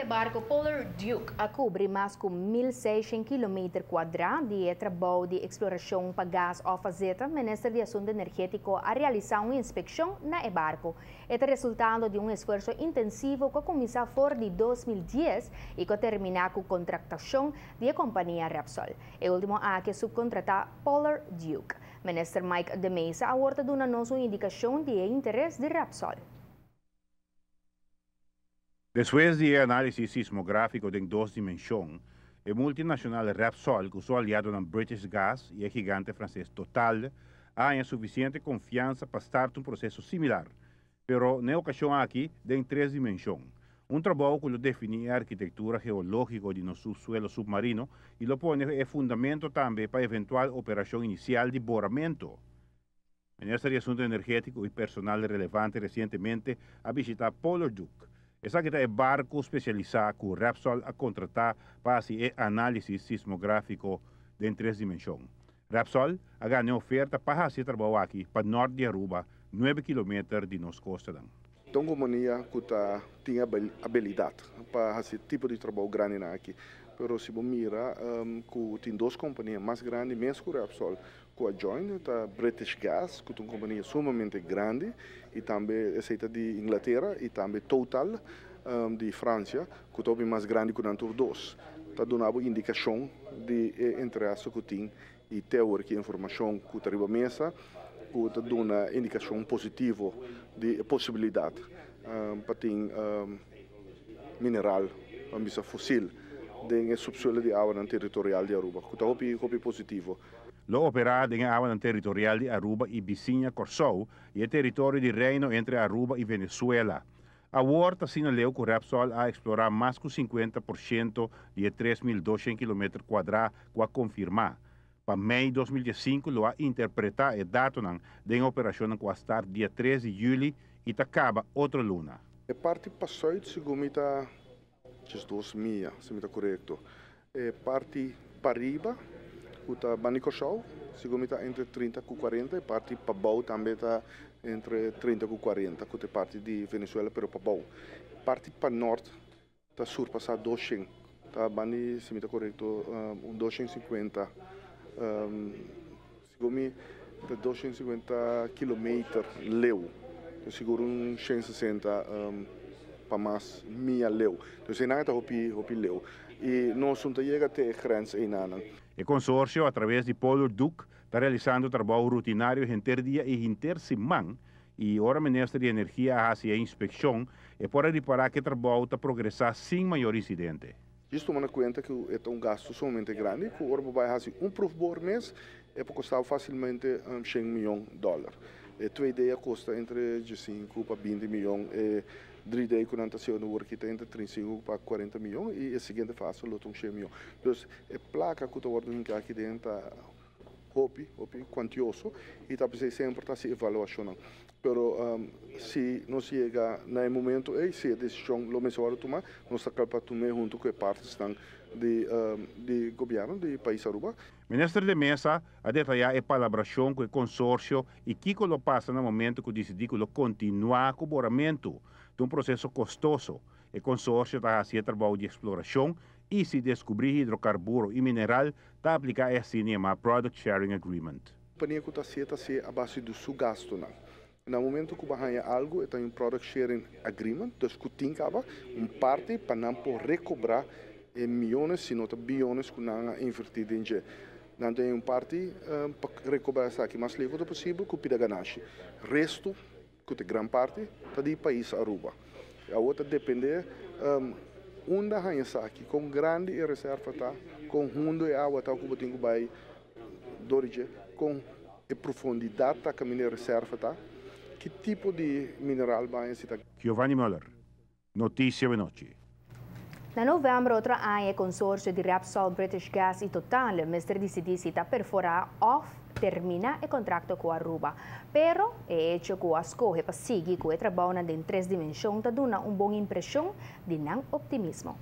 Barco Polar Duke a cubri mas cu 1.600 kilometer cuadra di trabou di exploracion pa gas of azeta. Minister di Asunto Energetico a realisa un inspeccion na e barco. E ta resultado di un esfuerso intensivo cu a cuminsa for di 2010 y cu a termina cu contratacion di e compania Repsol. E ultimo aki a subcontrata Polar Duke. Minister Mike de Meza a duna nos un indicacion di interes di Repsol. Despues di analisis sismografico den dos dimension, e multinacional Repsol, cu su aliado British Gas y e gigante frances Total, a suficiente confiansa pa start un proceso similar, pero na e ocasion aki den tres dimension. Un trabou cu lo defini e arkitectura geologico di nos suelo submarino y lo pone e fundamento tambe pa eventual operacion inicial di boramento. Minister di Asunto Energetico y personal relevante recientemente a bishita Polar Duke. Esaki ta e barco specialisa cu Repsol a contrata pa e analisis sismografico den tres dimension. Repsol a gana oferta pa haci e trabou aki pa nort di Aruba, 9 kilometer di nos costa. Ta un compania cu tin habilidad pa haci tipo di trabou grandi aki. Pero si bo mira, cu tin dos compania mas grandi mes cu Repsol cu a join, ta British Gas, cu ta un compania sumamente grandi, y tambe esey ta di Inglatera, y tambe Total di Francia, cu ta mas grandi cu nan dos. Ta duna indicacion di interes cu tin y teoria informacion cu ta riba mesa, cu ta duna indicacion positivo di posibilidad pa tin mineral, ban bisa fosil, den subsuelo di awa territorial di Aruba, cu ta hopi, hopi positivo. Lo opera den awa territorial di Aruba y bisiña Corsou y e teritorio di Reino entre Aruba y Venezuela. Awor ta asina leu cu Repsol a explora mas cu 50% di 3.200 km cuadra cu a confirma. Pa mei 2015 lo a interpreta e datonan di operacion cu a start dia 3 di juli y ta caba otro luna. E parti pa zuid, segun ta 2 mia, si mi ta corecto. E parti pariba, cu ta band'i Corsou, segun ta entre 30 y 40, e parti pabou tambe ta entre 30 y 40, cu ta parti di Venezuela, pero pabou. Parti pa nort ta surpasa 200, ta band'i, si mi ta corecto, un 250, segun mi, 250 kilometer leu. Sigur un 160 pa mas mia leu. Anto, esey ta hopi, hopi leu. Y nos no yega te grens eynan. E consorcio, a traves di Polar Duke, ta realisando trabou rutinario henter dia y henter siman y ora Minister di Energia a haci e inspeccion e por a ripara cu e trabou ta progresa sin mayor incidente. Esaki tumando cuenta cu ta un gasto sumamente grandi, cu ora bay haci un proefboor mes, e por costa facilmente 100 miyon di dollar. E 2D ta costa entre 5 pa 20 miyon, e 3D cu nan ta haciendo aki entre 35 pa 40 miyon y e siguiente fase lo 100 miyon. Anto, e placa cu ta aki den ta hopi, hopi cuantioso y ta precis semper ta haci evaluacion. Pero si nos yega na e momento ey, si e decision lo mester tuma, nos ta pa tuma hunto cu e partinan di gobierno di pais Aruba. Minister de Meza a detaya e palabracion cu e consorcio y kico lo pasa na momento cu dicidi cu lo continua cu boramento. Ta un proceso costoso. E consorcio ta haciendo trabou di exploracion y si descubri hidrocarburo y mineral, ta aplica e asina Product Sharing Agreement. E compania cu ta haci a base di su gasto. No. Na momento cu haya algo, tin un Product Sharing Agreement, dus cu tin caba un parti pa nan por recobra miyones, si no biyones cu nan a inverti den dje. Nan tin un parti pa recobra esaki mas lihe posibel cu pida ganashi. Resto, cu ta gran parti, ta di pais Aruba. Awor ta depende unda haya esaki, con grandi e reserva ta, con hundo e awa ta cu tin cu bay dorige, con e profundidad ta caminda e reserva ta, ki tipo di mineral bay ta. Giovanni Müller, Noticia Anochi. Na november, otro aña, e consorcio di Repsol, British Gas y Total mester dicidi si ta perfora of termina e contrato cu Aruba. Pero e hecho cu a scoge pa sigui cu e trabou den tres dimension ta duna un bon impresion di nan optimismo.